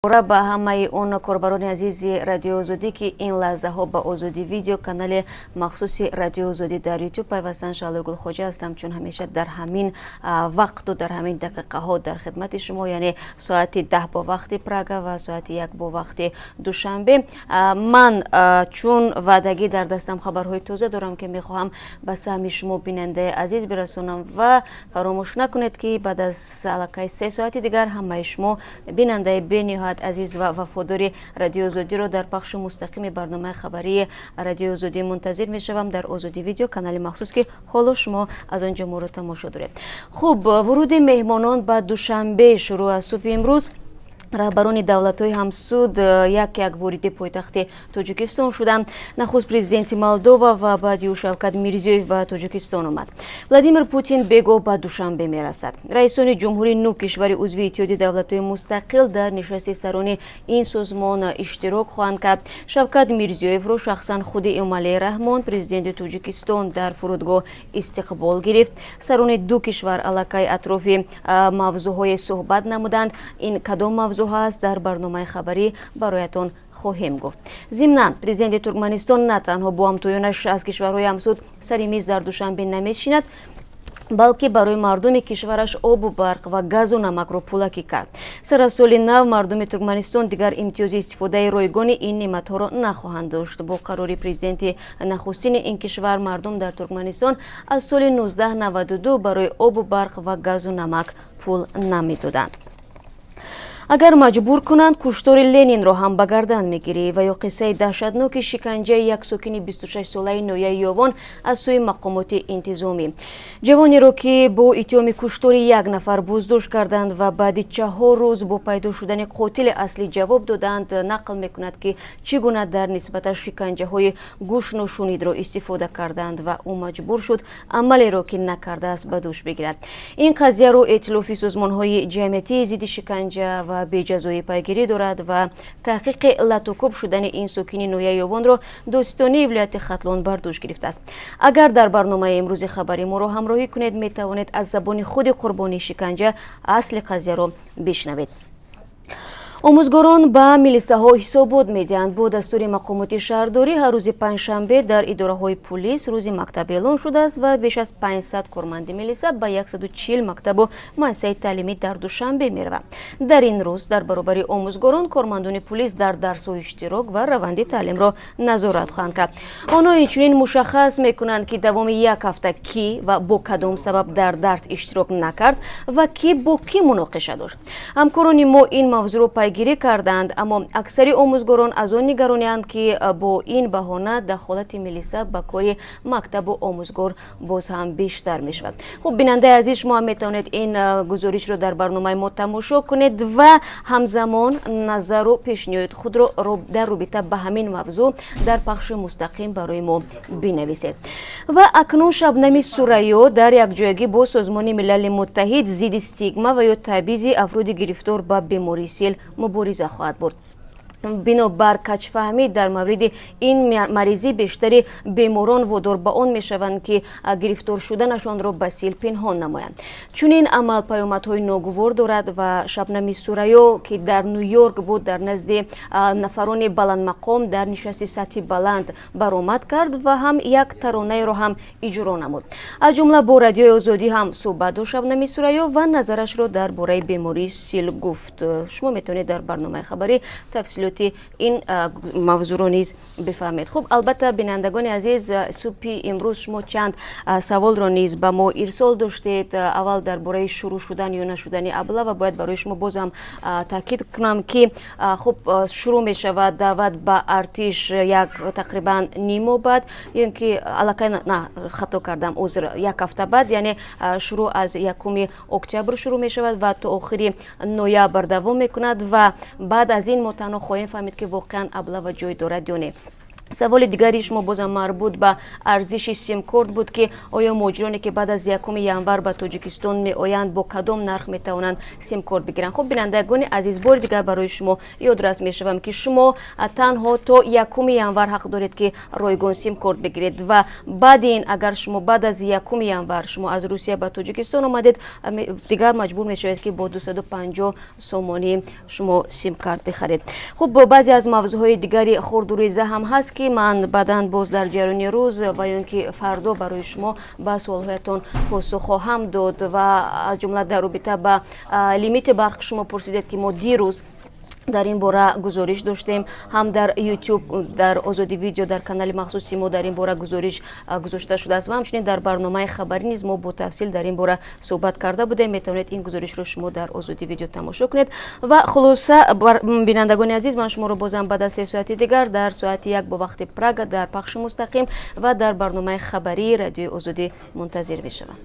Ба ҳамаи он корбарони азизи Радиои Озодӣ, ки ин лаҳзаҳо ба Озодӣ Видео, канали махсуси Радиои Озодӣ дар Ютуб, пайвастан. Шаҳлои Гулхоҷа ҳастам. Чун ҳамеша дар ҳамин вақту дар ҳамин дақиқаҳо дар хидмати шумо, яъне соати 10 бо вақти Прага ва соати 1 бо вақти Душанбе. Ман чун ваъдагӣ дар дастам хабарҳои тоза дорам, ки мехоҳам ба саҳми шумо, бинандаи азиз, бирасонам. Ва фаромӯш накунед, ки баъд аз аллакай 3 соати дигар ҳамаи шумо, бинандаи бениҳоят азиз ва вафодори Радиои Озодиро, дар пахши мустақими барномаи хабарии Радиои Озодӣ мунтазир мешавам дар Озодӣ Видео, канали махсус, ки ҳоло шумо аз он ҷо моро тамошо доред. Хуб, вуруди меҳмонон ба Душанбе шурӯъ аз субҳи имрӯз. Раҳбарони давлатҳои ҳамсуд як як вориди пойтахти Тоҷикистон шуданд. Нахуст президенти Молдова ва баъди ӯ Шавкат Мирзиёев ба Тоҷикистон омад. Владимир Путин бегоҳ ба Душанбе мерасад. Раисони ҷумҳури нӯ кишвари узви Иттиҳоди Давлатҳои Мустақил дар нишасти сарони ин созмон иштирок хоҳанд кард. Шавкат Мирзиёевро шахсан худи Эмомалӣ Раҳмон, президенти Тоҷикистон, дар фурудгоҳ истиқбол гирифт. Сарони ду кишвар аллакай атрофи мавзӯъҳое суҳбат намуданд. Ин кадом мавзӯъ аст, дар барномаи хабарӣ бароятон хоҳем гуфт. Зимнан, президенти Туркманистон на танҳо бо ҳамтоёнаш аз кишварҳои ҳамсуд сари миз дар Душанбе намешинад, балки барои мардуми кишвараш обу барқ ва газу намакро пулакӣ кард. Сар аз соли нав мардуми Туркманистон дигар имтиёзи истифодаи ройгони ин неъматҳоро нахоҳанд дошт. Бо қарори президенти нахустини ин кишвар мардум дар Туркманистон аз соли 1992 барои обу барқ ва газу намак пул намедоданд. Агар маҷбур кунанд, куштори Ленинро ҳам ба гардан мегирӣ ва ё қиссаи даҳшатноки шиканҷаи як сокини 26-солаи ноҳияи Ёвон аз сӯи мақомоти интизомӣ. Ҷавонеро, ки бо иттиҳоми куштори як нафар боздошт карданд ва баъди 4 рӯз бо пайдо шудани қотили аслӣ ҷавоб доданд, нақл мекунад, ки чӣ гуна дар нисбаташ шиканҷаҳои гӯшношунидро истифода карданд ва ӯ маҷбур шуд амалеро, ки накардааст, ба дӯш бигирад. Ин қазияро Эътилофи созмонҳои ҷамъиятии зидди шиканҷа ва беҷазоӣ пайгирӣ дорад ва таҳқиқи латукӯб шудани ин сокини ноҳияи Ёвонро Додситонии вилояти Хатлон бар дӯш гирифтааст. Агар дар барномаи имрӯзи хабари моро ҳамроҳӣ кунед, метавонед аз забони худи қурбонии шиканҷа асли қазияро бишнавед. Омӯзгорон ба милисаҳо ҳисобот медиҳанд. Бо дастури мақомоти шаҳрдорӣ ҳар рӯзи панҷшанбе дар идораҳои пулис рӯзи мактаб эълон шудааст ва беш аз 500 корманди милиса ба 140 мактабу муассисаи таълимӣ дар Душанбе мераванд. Дар ин рӯз дар баробари омӯзгорон кормандони пулис дар дарсҳо иштирок ва раванди таълимро назорат хоҳанд кард. Онҳо инчунин мушаххас мекунанд, ки давоми як ҳафта кӣ ва бо кадом сабаб дар дарс иштирок накард ва кӣ бо кӣ муноқиша дошт. Ҳамкорони мо ин мавзӯъро пайгирӣ карданд, аммо аксари омӯзгорон аз он нигарониянд, ки бо ин баҳона дахолати милиса ба кори мактабу омӯзгор боз ҳам бештар мешавад. Хуб, бинандаи азиз, шумо ҳам метавонед ин гузоришро дар барномаи мо тамошо кунед ва ҳамзамон назару пешниҳоди худро дар робита ба ҳамин мавзӯъ дар пахши мустақим барои мо бинависед. Ва акнун Шабнами Сурайё дар якҷоягӣ бо Созмони Милали Муттаҳид зидди стигма ва ё табъизи афроди гирифтор ба бемории сил мубориза хоҳад бурд. Бинобар каҷфаҳмӣ дар мавриди ин маризӣ бештари беморон водор ба он мешаванд, ки гирифтор шуданашонро ба сил пинҳон намоянд. Чунин амал паёмадҳои ногувор дорад. Ва Шабнами Сурайё, ки дар Ню-Йорк буд, дар назди нафарони баландмақом дар нишасти сатҳи баланд баромад кард ва ҳам як таронаеро ҳам иҷро намуд. Аз ҷумла бо Радиои Озодӣ ҳам суҳбат дошт Шабнами Сурайё ва назарашро дар бораи бемории сил гуфт. Шумо метавонед дар барномаи хабарӣ тафсилоти ин мавзӯъро низ бифаҳмед. Хуб, албатта, бинандагони азиз, субҳи имрӯз шумо чанд саволро низ ба мо ирсол доштед. Аввал дар бораи шурӯъ шудан ё нашудани облава. Бояд барои шумо бозам таъкид кунам, ки хуб, шурӯъ мешавад даъват ба артиш як тақрибан ним моҳ баъд ё ки аллакай, на, хато кардам, узр, як ҳафта баъд, яъне шурӯъ аз 1 октябр шурӯъ мешавад ва то охири ноябр давом мекунад. Ва баъд аз ин мо танҳо хоҳем фаҳмид, ки воқеан облава ҷой дорад ё не. Саволи дигари шумо бозам марбут ба арзиши симкорт буд, ки оё муҳоҷироне, ки баъд аз 1 январ ба Тоҷикистон меоянд, бо кадом нарх метавонанд симкорт бигиранд. Хуб, бинандагони азиз, бори дигар барои шумо ёдрас мешавам, ки шумо танҳо то 1 январ ҳақ доред, ки ройгон симкорт бигиред, ва баъди ин, агар шумо баъд аз 1 январ шумо аз Русия ба Тоҷикистон омадед, дигар маҷбур мешавед, ки бо 250 сомонӣ шумо симкарт бихаред. Хуб, баъзе аз мавзӯъҳои дигари хурдуреза ҳам ҳаст, ки ман баъдан боз дар ҷараёни рӯз ва ё ин ки фардо барои шумо ба суолҳоятон посух хоҳам дод. Ва аз ҷумла дар робита ба лимити барқ шумо пурсидед, ки мо дирӯз дар ин бора гузориш доштем, ҳам дар YouTube, дар Озодӣ Видео, дар канали махсуси мо дар ин бора гузориш гузошта шудааст ва ҳамчунин дар барномаи хабарӣ низ мо бо тафсил дар ин бора суҳбат карда будем. Метавонед ин гузоришро шумо дар Озодӣ Видео тамошо кунед. Ва хулоса, бинандагони азиз, ман шуморо бозам баъд аз 3 соати дигар, дар соати 1 бо вақти Прага, дар пахши мустақим ва дар барномаи хабарии Радиои Озодӣ мунтазир мешавам.